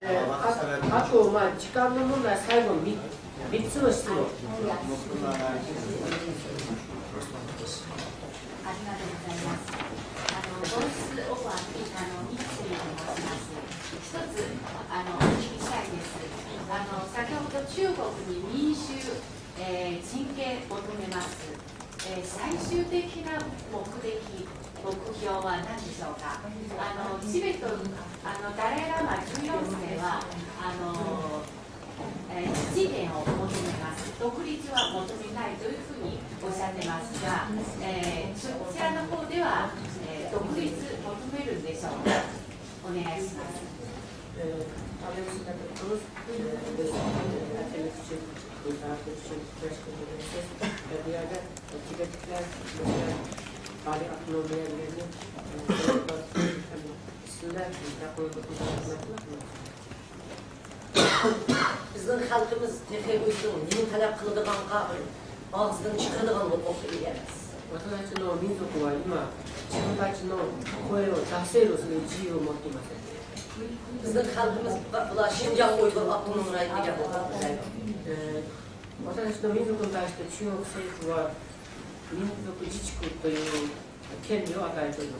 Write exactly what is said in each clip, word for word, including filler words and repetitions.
あ、あと、まあ、時間の問題、最後、み、みっつの質問。ありがとうございます。あの、ボイスオーバーに、あの、三井と申します。一つ、あの、お聞きしたいです。あの、先ほど中国に民主、えー人権求めます。えー最終的な目的、目標は何でしょうか。あの、チベット、あの、ダライラマじゅうよん世は、あの、えー自治権を求めます。独立は求めないというふうにおっしゃってますが、えーそちらの方では、えー独立求めるんでしょうか。お願いします。Ee, Alıyorsun, biz, e, biz, e, efendim, küçük, bir daha küçük, beş gün, e, bir yerde, e, Tibetliler, mesela, bari aklıma bir yerlerini, e, üstünde, işte, koyup, بىزنىڭ خەلقىمىز تېخى ئۆزىنىڭ نېمە تەلەپ قىلىدىغانغا بىر ئاغزىدىن چىقىرىدىغان ھوقۇققا ئىگە ئەمەس. 私たちの民族は今、自分たちの声を出せる、その自由を持っていません。 بىزنىڭ خەلقىمىز بۇلار شىنجاڭ ئۇيغۇر ئاپتونوم رايونى دېگەن ھوقۇق بىلەن えー私たちの民族に対して中国政府は民族自治区という Kendi o ataýtıldı.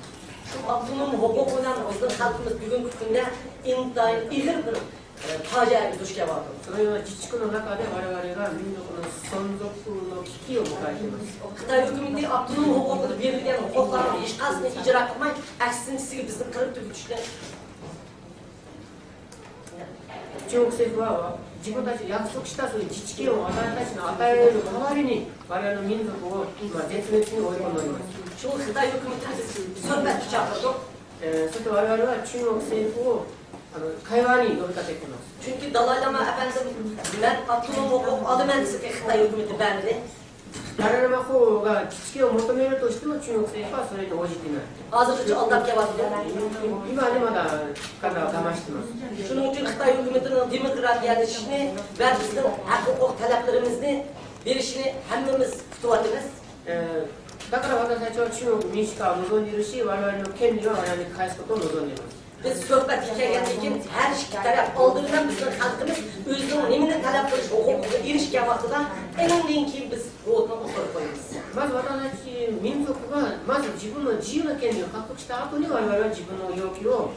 شۇ ئاپتونوم ھوقۇق بىلەن بىزنىڭ خەلقىمىز بۈگۈنكى كۈندە ئىنتايىن ئېغىر بىر ئە، پاجىئەگە دۇچ كېلىۋاتىدۇ. そのような自治区の中で我々が民族の存続の危機を迎えています。 خىتاي ھۆكۈمىتى ئاپتونوم ھوقۇقىدا بېرىلگەن ھوقۇقلارنىڭ ھېچقايسىسىنى ئىجرا قىلماي، ئەكسىنچىسىگە بىزنى قىرىپ تۈگىتىشنى 中国政府は自分たちに約束したそういう自治権を私たちに与える代わりに我々の民族を今絶滅に追い込んでおります。 شۇڭا خىتاي ھۆكۈمىتىنى بىز سۆھبەتكە چاقىردۇق. えーそして我々は中国政府をあの会話に呼びかけています。 چۈنكى دالاي لاما ئەپەندىم مەن ئاپتونوم ھوقۇق ئالىمەن دېسە خىتاي ھۆكۈمىتى بەرمىدى. ダライ・ラマ法が自治権を求めるとしても中国政府はそれに応じていない。 ھازىرغىچە ئالداپ كېلىۋاتىدۇ. 今でまだ彼らは我慢しています。 شۇنىڭ ئۈچۈن خىتاي ھۆكۈمىتىنىڭ دېموكراتىيەلىشىشنى ۋە بىزنىڭ ھەق ھوقۇق تەلەپلىرىمىزنى بېرىشىنى ھەممىمىز كۈتۈۋاتىمىز. えーだから私たちは中国民主化を望んでいるし、我々の権利は我々に返すことを望んでいます。 بىز سۆھبەتكە كەلگەندىن كېيىن ھەر ئىككى تەرەپ ئالدى بىلەن بىزنىڭ خەلقىمىز ئۆزىنىڭ نېمىنى تەلەپ قىلىش ھوقۇقىغا ئېرىشكەن ۋاقتىدا ئېنىڭدىن كېيىن بىز ۋوتنى ئوتتۇرىغا قويىمىز. まず私たち民族が、まず自分の自由の権利を獲得した後に我々は自分の要求を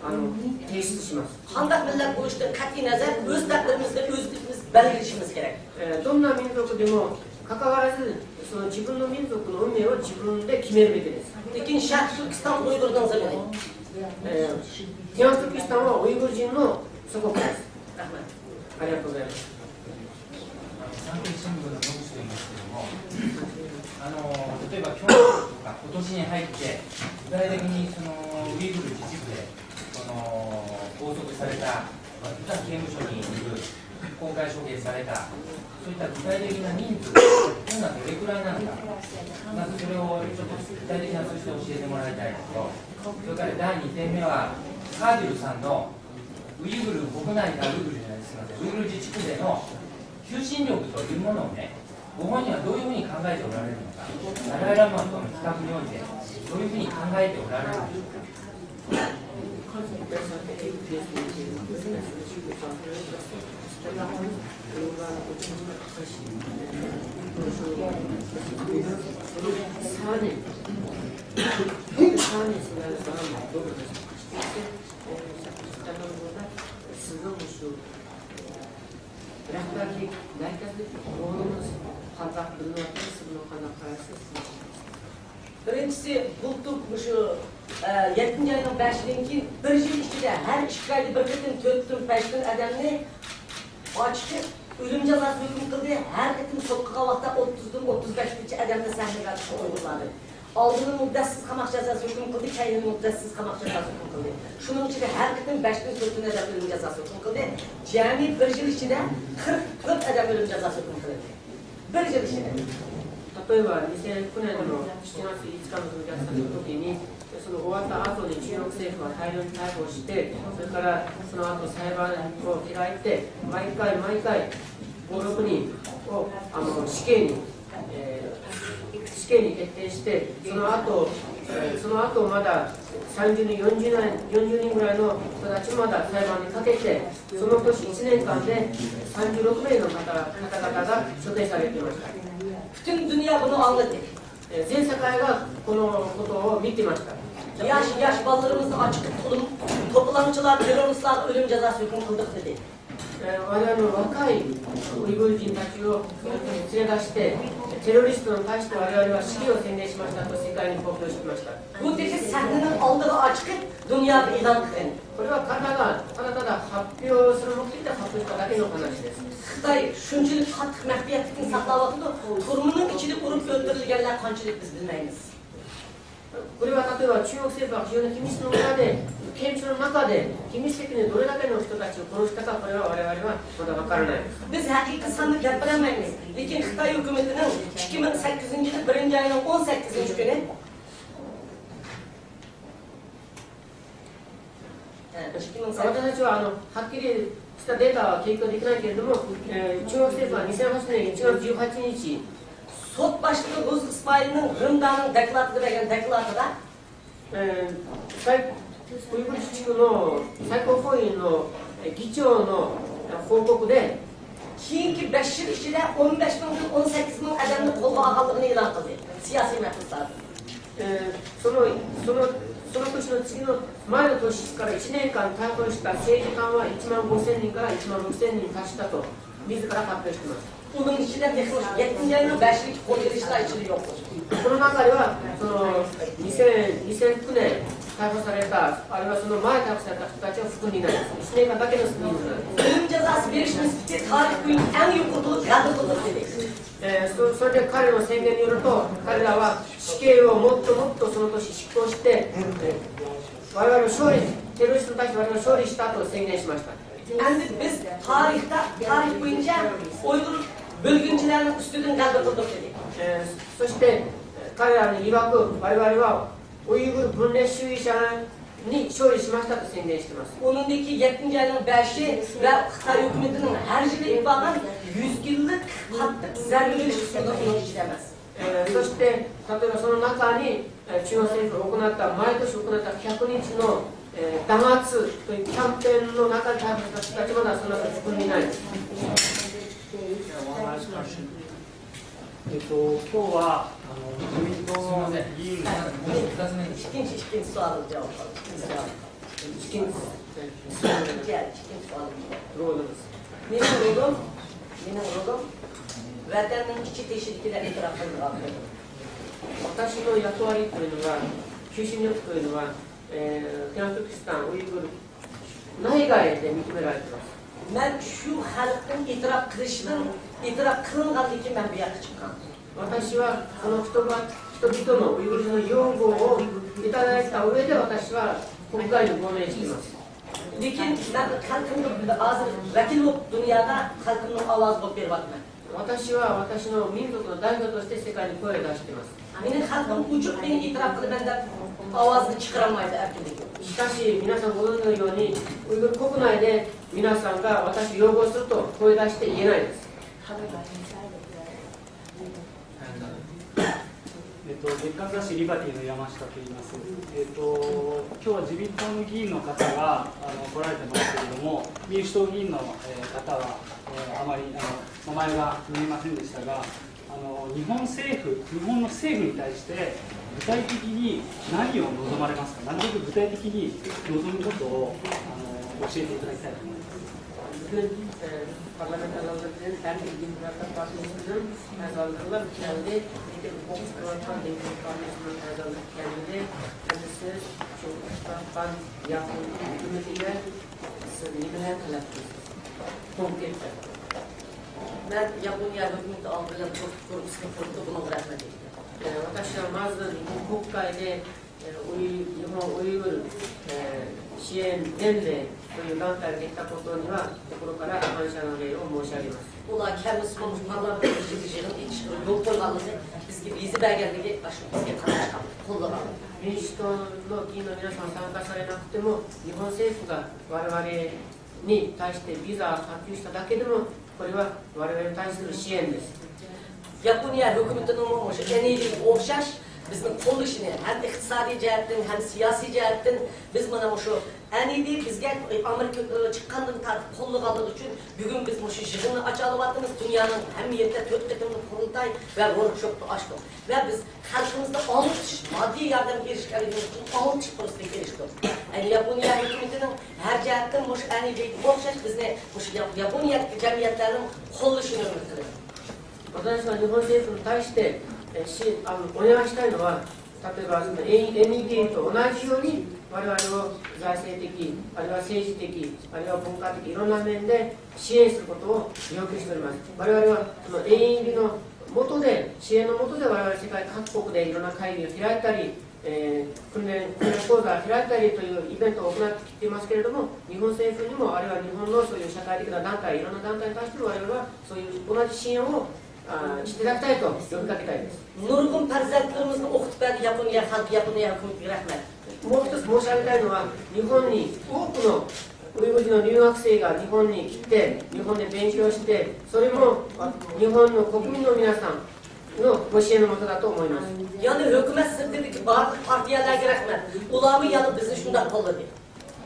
あの提出します。 قانداق مىللەت بولۇشتىن قەتئىينەزەر، ئۆز تەقدىرىمىزنى ئۆزىمىز بەلگىلىشىمىز كېرەك. えーどんな民族でもかかわらず、その自分の民族の運命を自分で決めるべきです。 لېكىن شەرقىي تۈركىستان ئۇيغۇرنىڭ زېمىنى. えー、ティアンストキスタンはウイグル人の祖国です。 رەھمەت. ありがとうございます。あの産経新聞の野口と言いますけども、あの例えば去年とか今年に入って、具体的にそのウイグル自治区でその拘束された、まあ刑務所にいる、公開処刑された、そういった具体的な人数というのはどれくらいなのか、まずそれをちょっと具体的な数字で教えてもらいたいのと、それから第2点目は、カーディルさんの ウイグル国内が、ウイグルじゃない、すみません、ウイグル自治区での求心力というものをね、ご本人はどういうふうに考えておられるのか、ダライ・ラマとの比較において、どういうふうに考えておられるのか。 رەھبەرلىك، مەركەزلىك رولىڭىز قانداق بىلىنىۋاتىدۇ؟ سىز بۇنىڭغا قانداق قارايسىز؟ بىرىنچىسى، بۇلتۇر مۇشۇ، ئە، يەتتىنچى ئاينىڭ بەشىدىن كېيىن بىر يىل ئىچىدە ھەر ئىككى ئايدا بىر قېتىم تۆتتىن، بەشتىن ئادەمنى ئاچىقىپ ئۆلۈم جازاسى ھۆكۈم قىلدى. ھەر قېتىم سوتقا قىلغان ۋاقىتتا ئوتتۇزدىن ئوتتۇز بەشكىچە ئادەمنى سەھنىگە ئاچىققان ئۇيغۇرلاردىن. ئالدىنى مۇددەتسىز قاماق جازاسى ھۆكۈم قىلدى، كەينىنى مۇددەتسىز قاماق جازاسى ھۆكۈم قىلدى. شۇنىڭ ئىچىدە ھەر قېتىم بەشتىن تۆتتىن ئادەم ئۆلۈم جازاسى ھۆكۈم قىلدى. جەمئىي بىر يىل ئىچىدە قىرىق تۆت ئادەم ئۆلۈم جازاسى ھۆكۈم قىلىندى. بىر يىل ئىچىدە. 例えば、にせんきゅうねんのしちがついつかのその虐殺の時に、その終わった後に中国政府は大量に逮捕して、それからその後裁判を開いて、毎回、毎回、暴力人をあの死刑に、えー死刑に決定して、その後その後まださんじゅう人、よんじゅう人、よんじゅう人ぐらいの人たちまだ裁判にかけて、その年いちねんかんでさんじゅうろく名の方、方々が処刑されていました。 Bütün dünya bunu anladı. えー全世界がこのことを見てました。 Yaş, yaş balalarımızı açık tutalım. Toplamcılar, teröristler ölüm cezası hüküm kıldık dedi. えー我々の若いウイグル人たちを連れ出して、テロリストに対して我々は死刑を宣言しましたと世界に公表していました。 Bu dedi sahnenin aldığı açık dünyada ilan kılın. これは彼らがただただ発表する目的で発表しただけの話です。 Xitay shunchalik qattiq maxfiyatlikni saqlayotidi, turmaning ichida urib o'ldirilganlar qanchalik biz bilmaymiz. これは例えば中国政府は非常に秘密の中で、刑務所の中で秘密的にどれだけの人たちを殺したか、これは我々はまだわからないです。 Biz haqiqiy sanni gapirolmaymiz, lekin Xitoy hukumatining ikki ming sakkizinchi yil birinchi oyning o'n sakkizinchi kuni Ha, ikki ming sakkiz. 私たちはあのはっきりしたデータは提供できないけれども、えー中国政府はにせんはちねんいちがつじゅうはちにち、 Sot başlığı Ruz İsmail'nin Rımda'nın dekları degen deklarında えー最ウイグル自治区の最高法院のえー議長のえー報告で、 keyingi besh yil ichida o'n besh mingdan o'n sakkiz ming odamni qo'lga olganligini e'lon qildi siyosiy mahbuslarni. えーそのそのその年の次の前の年からいちねんかん逮捕した政治犯は1万5000人から1万6000人に達したと自ら発表しています。 Uning ichida yettinchi ayning besh yillik qo'lga ilishlar ichida yo'q. この中ではその2000、2009年逮捕された、あるいはその前逮捕された人たちは含んでいないです。いちねんかんだけの人数なんです。 Ölüm cezası beriş nisbeti tarih boyunca en yukarı olup kaldı dedi. えーそそれで彼の宣言によると、彼らは死刑をもっともっとその年執行して、えー我々を勝利、テロリストに対して我々を勝利したと宣言しました。 Endi biz tarixda, tarix bo'yicha Uyg'ur bo'lgunchilarning ustidan g'alaba qildik dedi. えーそして、えー彼らに曰く、我々はウイグル分裂主義者に勝利しましたと宣言しています。 Onundaki yettinchi ayning beshi va Xitoy hukumatining har yili ilk bo'lgan yuz yillik qattiq zarba berish ustidan uning ichida emas. えーそして、例えばその中に、えー中国政府が行った、毎年行った百日の、えー弾圧というキャンペーンの中で逮捕した人たちまだその中に含んでいないです。 えっと、今日はあの自民党の議員 Ikkinchi, ikkinchi savolga javob qildi. Ikkinchi savol. 資金 Ikkinchi, ikkinchi savol. ロードです。 Mening rolim, mening rolim vatanning ichi teshigiga e'tirof qilmoqda. 私の役割というのは、求心力というのは、えー、平安türkistan、ウイグル内外で認められています。 Men shu xalqning e'tirof qilishidan, e'tirof qilingandan keyin men bu yoqqa chiqqan. 私はこの人が人々の、ウイグルの擁護をいただいた上で、私は国外に亡命しています。 Lekin men xalqimga hozir vakil bo'lib dunyoda xalqimning ovozi bo'lib beryapman. 私は私の民族の代表として世界に声を出しています。 Meni xalqim uchun men e'tirof qilaman deb ovozni chiqarolmaydi erkinlik. しかし皆さんご存知のように、ウイグル国内で皆さんが私を擁護すると声出して言えないです。 えっと、月刊雑誌リバティの山下と言います。えっと、今日は自民党の議員の方があの来られてますけれども、民主党議員の、えー方は、えーあまりあの名前が見えませんでしたが、あの日本政府、日本の政府に対して具体的に何を望まれますか、なるべく具体的に望むことをあの教えていただきたいと思います。 Bugün e, parlamenter hazretleri hem de Demokratlar Partisi'nin azaları geldi, hem de Demokratlar Partisi'nin azaları geldi. Hem de siz şu Yapon hükümetine siz neler talep ediyorsunuz? Konkret. Men Yaponiya hukumati oldi bilan ko'rib ko'rgisi keldi, bunga rahmat aytaman. えー私はまず国会で、えーウイ日本ウイグル、えー支援連盟という団体ができたことには心から感謝の礼を申し上げます。 Ular kelmisi bo'lmuş parlament yig'inga yetishtirib yo'l qo'yganligi, bizga viza berganligi, shu bizga qatnashgan, qo'llagan. 民主党の議員の皆さん参加されなくても、日本政府が我々に対してビザを発給しただけでも、これは我々に対する支援です。 Yaponiya hukumatining o'sha N A D ga o'xshash بىزنى قوللىشىنى ھەم ئىقتىسادىي جەھەتتىن، ھەم سىياسىي جەھەتتىن بىز مانا مۇشۇ ئەنىدى بىزگە ئامېرىكا چىققاندىن تارتىپ قوللىغانلىقى ئۈچۈن بۈگۈن بىز مۇشۇ يىغىننى ئاچالىۋاتىمىز. دۇنيانىڭ ھەممە يېرىدە تۆت قېتىملىق قۇرۇلتاي ۋە وركشوپنى ئاچتۇق. ۋە بىز خەلقىمىزنى ئالدىتىش، ماددىي ياردەمگە ئېرىشكەنلىكىمىز ئۈچۈن ئالدىتىش پۇرسىتىگە ئېرىشتۇق. يەنى ياپونىيە ھۆكۈمىتىنىڭ ھەر جەھەتتىن مۇشۇ ئەنىدىگە ئوخشاش بىزنى مۇشۇ ياپونىيە جەمئىيەتلەرنىڭ قوللىشىنى ئۈمىد قىلىمەن. 私は日本政府に対して、え、支援、あの、お願いしたいのは、例えばその NEP と同じように我々を財政的、あるいは政治的、あるいは文化的いろんな面で支援することを要求しております。我々はその NEP の下で、支援の下で我々世界各国でいろんな会議を開いたり、えー訓練、訓練講座を開いたりというイベントを行ってきていますけれども、日本政府にも、あるいは日本のそういう社会的な団体、いろんな団体に対しても我々はそういう同じ支援を、あ、していただきたいと呼びかけたいです。 نۇرغۇن پەرزەنتلىرىمىزنى ئوقۇتۇپ بەردى ياپونىيە خەلقى، ياپونىيە ھۆكۈمىتىگە رەھمەت. もう一つ申し上げたいのは、日本に多くのウイグル人の留学生が日本に来て、日本で勉強して、それも日本の国民の皆さんのご支援のもとだと思います。 يەنە ھۆكۈمەت سىرتىدىكى بارلىق پارتىيەلەرگە رەھمەت. ئۇلارمۇ يەنە بىزنى شۇنداق قوللىدى.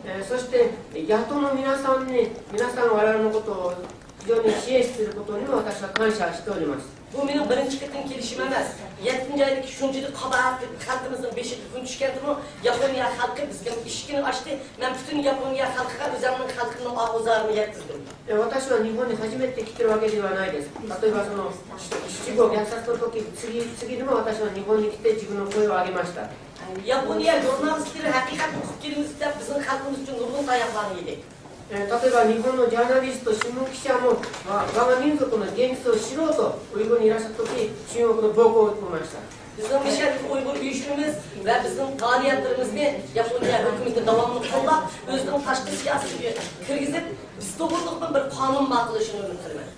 えーそして野党の皆さんに、皆さんが我々のことを非常に支援することにも私は感謝しております。 بۇ مېنىڭ بىرىنچى قېتىم كېلىشىم ئەمەس. يەتتىنچى ئايدىكى شۇنچىلىك قاباھەت خەلقىمىزنىڭ بېشىغا كۈن چۈشكەندىمۇ، ياپونىيە خەلقى بىزگە ئىشىكىنى ئاچتى. مەن پۈتۈن ياپونىيە خەلقىگە ئۆزۈمنىڭ خەلقىمنىڭ ئاھۇ زارىنى يەتكۈزدۈم. えー私は日本に初めて来てるわけではないです。例えばその七五虐殺の時、次、次でも私は日本に来て自分の声を上げました。 ياپونىيە ژۇرنالىستلىرى ھەقىقەتنى ئۇقۇپ كېلىمىز دەپ بىزنىڭ خەلقىمىز ئۈچۈن نۇرغۇن تاياقلارنى يېدى. えー例えば日本のジャーナリスト、新聞記者も、まあ、我が民族の現実を知ろうと、ウイグルにいらした時、中国の暴行を受けました。 بىزنىڭ مىشەدىكى ئۇيغۇر ئۇيۇشمىمىز ۋە بىزنىڭ پائالىيەتلىرىمىزنى ياپونىيە ھۆكۈمىتى داۋاملىق قوللاپ، ئۆزىنىڭ تاشقى سىياسىتىگە كىرگۈزۈپ، بىز توغرىلىقمۇ بىر قانۇن ماقۇللىشىنى ئۈمىد قىلىمەن.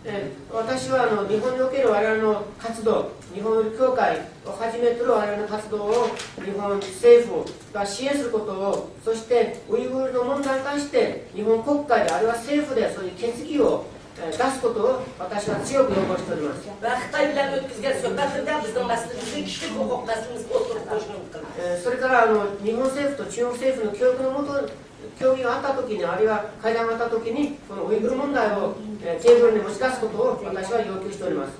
えー私はあの日本における我々の活動、日本協会をはじめとする我々の活動を日本政府が支援することを、そしてウイグルの問題に対して日本国会であるいは政府でそういう決議をえー出すことを私は強く要望しております。 ۋە خىتاي بىلەن ئۆتكۈزگەن سۆھبەتلىرىدە بىزنىڭ مەسىلىمىزنى، كىشىلىك ھوقۇق مەسىلىمىزنى ئوتتۇرىغا قويۇشنى ئۈمىد قىلىمەن. えーそれからあの日本政府と中国政府の協議のもと、協議があった時に、あるいは会談があった時に、このウイグル問題を、えーテーブルに持ち出すことを私は要求しております。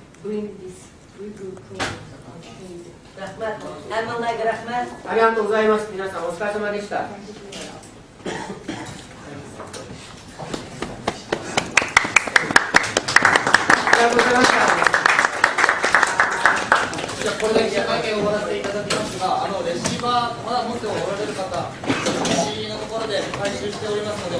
رەھمەت. ھەممىڭلارغا رەھمەت. ありがとうございます。皆さんお疲れ様でした。 じゃあ、これで記者会見を終わらせていただきますが、あの、レシーバー、まだ持っておられる方、私のところで回収しておりますので、